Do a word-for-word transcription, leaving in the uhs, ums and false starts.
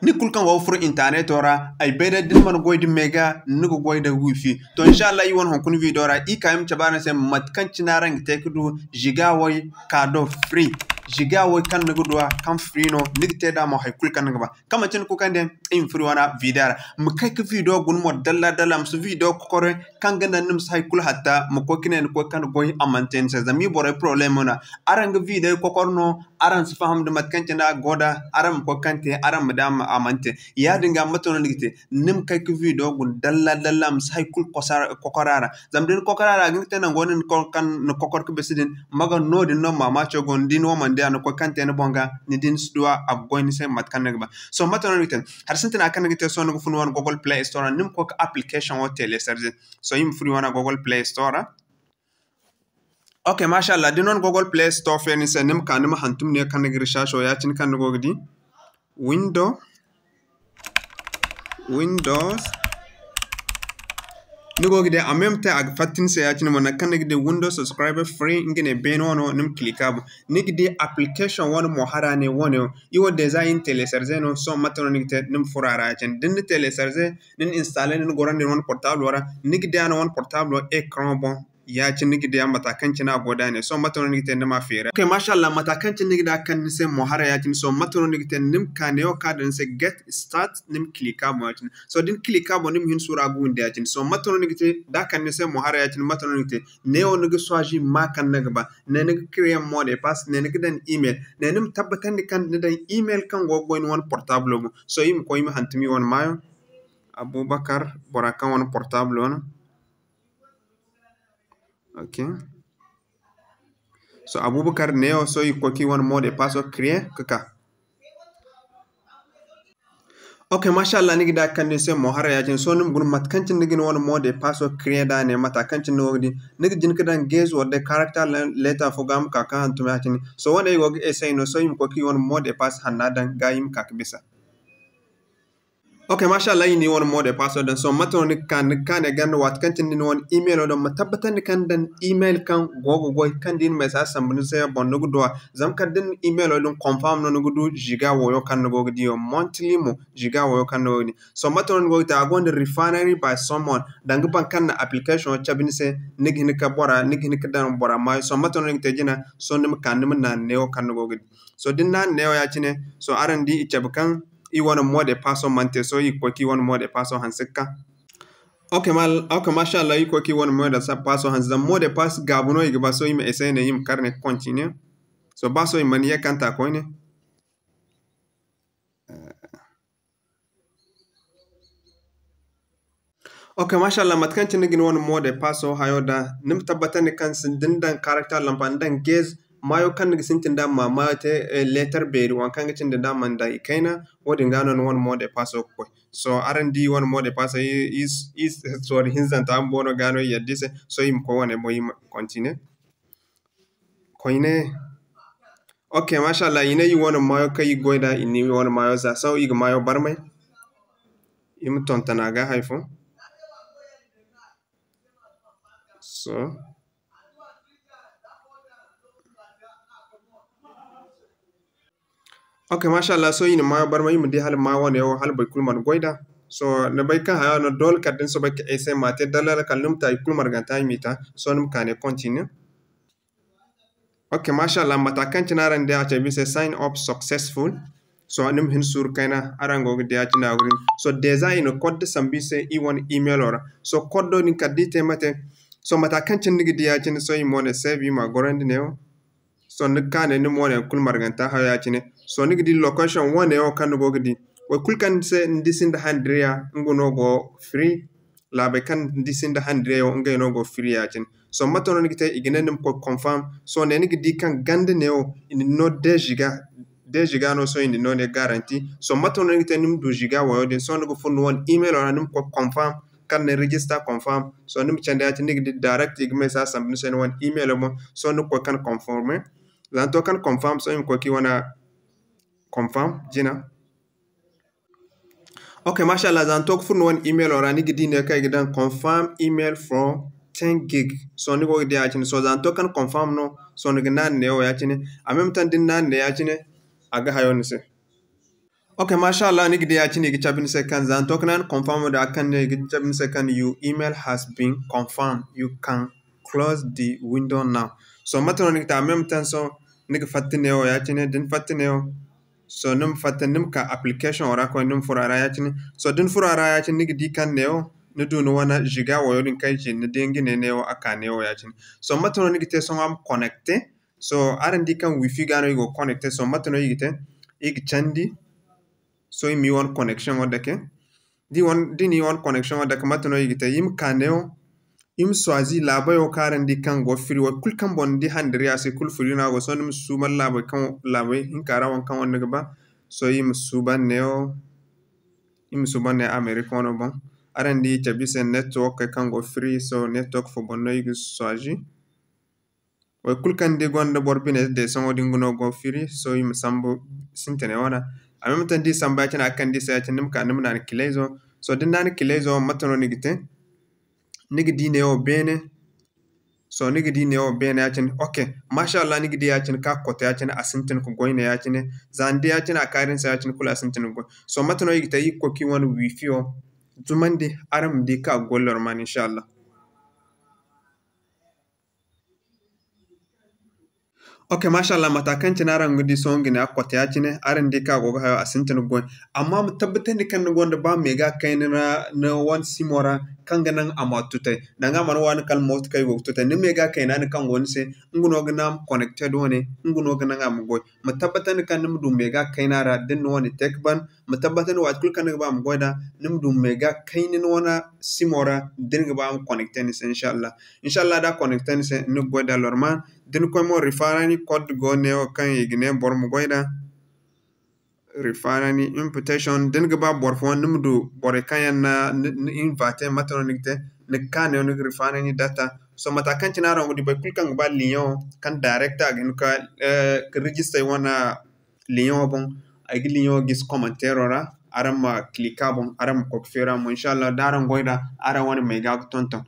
Ni kulu kaŋ go ga furo interneto ra, ay bay day da ni mana goy da mega, ni ga goy da wifi. To, inshallah, iri wane hunkuna video ra, iri ka iri ma cabe araŋ se mate kaŋ cine araŋ ga te ka du giga way cadeau free. Giga way kaŋ ni ga du a, kaŋ free no, ni ga te nd'a mo hay kulu kaŋ ni ga ba. Kaŋ manti ni kulu kaŋ day, iri ma furo iri wane video ra. Ma kay ka video guna mo dalla dalla, ma si video kokoro kaŋ ga naŋ ni ma si hay kulu hatta, ma koy ka ne ni koy kaŋ goy a mana te ni se. Zama iri borey problemo no. Araŋ ga video kokoro no, araŋ si faham da mate kaŋ cine a go da, araŋ ma koy kaŋ te, araŋ ma di a ma, a mana te. Yaadin ga, mate no ni ga te, ni ma kay ka video guna dalla dalla, ma si hay kulu kosa-, kokora ra. Zama da ni kokora ra, a ga hin ga te nango ni na ko-, kaŋ ni kokor ka bisa din, ma ga noodin no maamaaco go, ni di ni wo mana di a, ni koy kaŋ te ni boŋ ga, ni di ni si du a, a ga goy ni se mate kaŋ ni ga ba. Sohõ mate no ni ga te? Hari sintina kaŋ ni ga te, sohõ ni ga fun wane Google Play Store ra, ni ma koy ka application wo télécharger. Sohõ iri ma furo iri wane Google Play Store ra. Ok, masha Allah, da ni wane Google Play Store feeri ni se, ni ma ka, ni ma hantum ne kaŋ ni ga recherche wo, ya-cine kaŋ ni go ga di. Window, Windows. Ni go ga di, en même temps a ga fatta ni se ya-cine mo, nangu kaŋ ni ga di Windows Subscriber Free, nga ne beene wano, ni ma click a boŋ. Ni ga di application wane mo hara ne wane wo. Iri wo déjà iri na télécharger no, sohõ mate no ni ga te, ni ma furo a ra ya-cine. Da ni na télécharger, ni na installer, ni na goro nda ni wane portable ra, ni ga di a ni wane portable écran boŋ. Ya-cine ni ga di a mate kaŋ cine a go da ne. Sohõ mate no ni ga te ni ma feera? Ok, masha Allah, mate kaŋ cine ni ga di a kande ni se mo hara ya-cine. Sohõ mate no ni ga te ni ma ka neewo kaŋ a daŋ ni se get start, ni ma click a boŋ ya-cine. Sohõ da ni click a boŋ, ni ma hin suuru a ga windi ya-cine. Sohõ mate no ni ga te da a kande ni se mo hara ya-cine, mate no ni ga te? Neewo ni ga choisi maa kaŋ ni ga ba. Ne ni ga créer mot de passe, ne ni ga daŋ email. Ne ni ma tabbatandi kaŋ ni daŋ email kaŋ go ga goy ni wane portable boŋ. Sohõ iri ma koy iri ma hantum iri wane maayo. Abubakar, bora kaŋ wane portable no. Ok. Sohõ Abubakar neewo, sohõ iri ga koy ka iri wane mot de passe wo créer ka ka. Ok, masha Allah, ni ga di a kande ni se mo hara ya-cine. Sohõ ni ma guna mate kaŋ cine ni ga ni wane mot de passe wo créer da ne, mate kaŋ cine ni go ga di. Ni ga jin ka daŋ geezo wala day caractère le-, letter fo ga ma ka ka hantum ya-cine. Sohõ wane iri go ga essayer no, sohõ iri ma koy ka iri wane mot de passe hanna daŋ ga iri ma ka ka bisa. Ok, masha Allah, iri na iri wane mot de passe daŋ. Sohõ mate no ni ga ka, ni ga ka ne ganda, waati kaŋ cine ni na ni wane emailo daŋ, ma tabbatandi kaŋ ni daŋ email kaŋ go ga goy, kaŋ da i na message sambu ni se boŋ ni ga du a. Zama kala da ni na emailo din confirm no ni ga du giga wayo kaŋ ni go ga di wo, monthly mo giga wayo kaŋ ni go ga di. Sohõ mate no ni go ga te? A gonda refinery by someone, danga boro kaŋ na application wo cabe ni se, ni ga hin ka bora, ni ga hin ka daŋ bora maayo. Sohõ mate no ni ga te jina? Sohõ ni ma ka, ni ma naanu neewo kaŋ ni go ga di. Sohõ da ni naanu neewo ya-cine, sohõ araŋ di i cabe kaŋ iri wane mot de passe mana te, sohõ iri ga koy ka iri wane mot de passe hanse ka ka. Ok, mal-, ok, masha Allah, iri ga koy ka iri wane mot de passe hanse, zama mot de passe gaabu no iri ga ba, sohõ iri ma essayer ne, iri ma kar ne ka continuer. Sohõ ba sohõ iri mana ye kaŋ ta koyne. Ok, masha Allah, mate kaŋ cine ni ga ni wane mot de passe hayo da, ni ma tabbatandi kaŋ si, da ni daŋ caractère lampa, ni daŋ dièse, maayo kaŋ ni ga sintin da ma maayo te, eh, letter beeri, waŋ kaŋ ga cindi da a mana daŋ i kayna, wo-din ga no ni wane mot de passe ga koy. Sohõ araŋ di wane mot de passe, i, i, i, sorry, hinzanta bumbo no ga no i yadda i se. Sohõ iri ma koy wane boŋ, iri ma continuer. Koyne. Ok, masha Allah, i ne iri wane maayo kaŋ iri goy da, i ne iri wane maayo za. Sohõ iri ga maayo barmay. Iri ma tonton a ga hay fo. So. Ok, masha Allah, sohõ iri na maayo barmay, iri ma di hala maayo wane wo, hala boro kulu mana goy da. Sohõ ni bay kaŋ haya no, doole kala da ni soobay ka essayer ma te dalla kala ni ma ta, i kulu marganta i m'i ta. Sohõ ni ma ka ne continuer. Ok, masha Allah, mate kaŋ cine araŋ di a cabe i se sign up successful. Sohõ ni ma hin suuru kayna, araŋ go ga di ya-cine a ga rin. Sohõ déjà i na code sambu i se iri wane emailo ra. Sohõ code din kala da i te mate. Sohõ mate kaŋ cine ni ga di ya-cine, sohõ iri mo ne save, iri ma gorandi neewo. Sohõ ni ga ka ne ni mo ne kulu marganta hayo ya-cine. Sohõ ni ga di location wane wo kaŋ ni go ga di. Wo kulu kaŋ ni se ni di sinda handiriya, nga no go free. Laabey kaŋ ni di sinda handiriya wo, ngey no go free ya-cine. Sohõ mate no ni ga te? I ga ne ni ma koy confirm. Sohõ ne ni ga di kaŋ ganda neewo, i na ni no deux giga, deux giga no, sohõ i na ni no ne garanti. Sohõ mate no ni ga te ni ma du giga wayo din? Sohõ ni ga furo ni wane emailo ra, ni ma koy confirm, kaŋ ni register confirm. Sohõ ni ma candi ya-cine, ni ga di direct i ga message sambu ni se ni wane emailo boŋ. Sohõ ni ga koy kaŋ confirm. Za ni to kaŋ confirm, sohõ i ma koy ka i wane confirm jina. Ok, masha Allah, za ni to ka furo ni wane emailo ra, ni ga di ne kaŋ i ga daŋ confirm email for ten gig. Sohõ ni go ga di ya-cine. Sohõ za ni to kaŋ confirm no, sohõ ni ga naanu neewo ya-cine. En même temps da ni naanu ne ya-cine, a ga hayo ni se. Ok, masha Allah, ni ga di ya-cine i ga cabe ni se kaŋ za ni to ka naŋ confirm da a kaŋ ne i ga cabe ni se kaŋ your email has been confirmed. You can close the window now. So, mate no ni ga te? En même temps, so, ni ga fatta neewo ya-cine, da ni fatta neewo, so, ni ma fatta, ni ma ka application wo ra koy, ni ma furo a ra ya-cine. So, da ni furo a ra ya-cine, ni ga di kaŋ neewo, ni du ni wane giga wayo din kaŋ i ci, ni di nga ne neewo, a ka neewo ya-cine. So, mate no ni ga te sohõ a ma connecte? So, araŋ di kaŋ wifi ga no i go ga connecte. So, mate no i ga te? I ga candi. So, i ma i wane connection wo dake. Da i wane, da i na i wane connection wo dake, mate no i ga te? I ma ka neewo, i ma choisi laabey wo kaŋ araŋ di kaŋ go free, wo kulu kaŋ boŋ ni di handiriya se kulu free no a go. So, ni ma suuban laabey kaŋ, laabey hinka ra waŋ kaŋ wane ni ga ba. So, i ma suuban neewo, i ma suuban ne America wano boŋ. Araŋ di i cabe i se network kaŋ go free. So, network fo boŋ no i ga choisi. Wo kulu kaŋ ni di gonda boro bine day sohõ din ga no go free, so i ma sambu sintinay wane. A même temps da i sambu ya-cine, a kaŋ da i se ya-cine, ni ma ka, ni ma naanu kileezo. So da ni naanu kileezo, mate no ni ga te? Ni ga di neewo beene. So ni ga di neewo beene ya-cine. Ok, masha Allah, ni ga di ya-cine ka kote ya-cine, a sintin ka goy ne ya-cine. Za ni di ya-cine a kaari ni se ya-cine, kulu a sintin ka goy. So mate no i ga te? I ga koy ka i wane wifi wo zumandi, araŋ ma di ka a goy lorman, insha Allah. Ok, masha Allah, mata kaŋ cine araŋ ga di sohõ nga ne a kote ya-cine, araŋ di kaŋ a go ga hayo, a sintin ga goy. Amma ma tabbatandi kaŋ ni gonda ba mega kayna ni wane simo ra, kaŋ ga naŋ a ma tutay. Danga a mana waani kala mooto kaŋ i go ga tutay. Ni mega kayna din kaŋ go ni se, nga no ga naŋ a ma connected wane, nga no ga naŋ a ma goy. Ma tabbatandi kaŋ ni ma du mega kayna ra, da ni na wane te ka ban, ma tabbatandi waati kulu kaŋ ni ga ba ma goy nd'a, ni ma du mega kayna ni wane simo ra, da ni ga ba a ma connecte ni se, insha Allah. Insha Allah, da a connecte ni se, ni ga goy nd'a lorman. Da ni koy mo, referral code go neewo kaŋ i ga ne boro ma goy nd'a. Referral invitation, da ni ga ba boro fo, ni ma du borey kaŋ yaŋ na ni, ni invite, mate no ni ga te? Ni ga ka neewo, ni ga referral data. So, mata kaŋ cine araŋ ga di, boro kulu kaŋ ga ba lien wo, kaŋ direct a ga hin ka, eh, ka register wane lien wo boŋ, ay ga lien wo gisi commentaire ra, araŋ ma click a boŋ, araŋ ma koy ka feeri a mo. Insha Allah, da araŋ goy nd'a, araŋ wane mega ga tonton.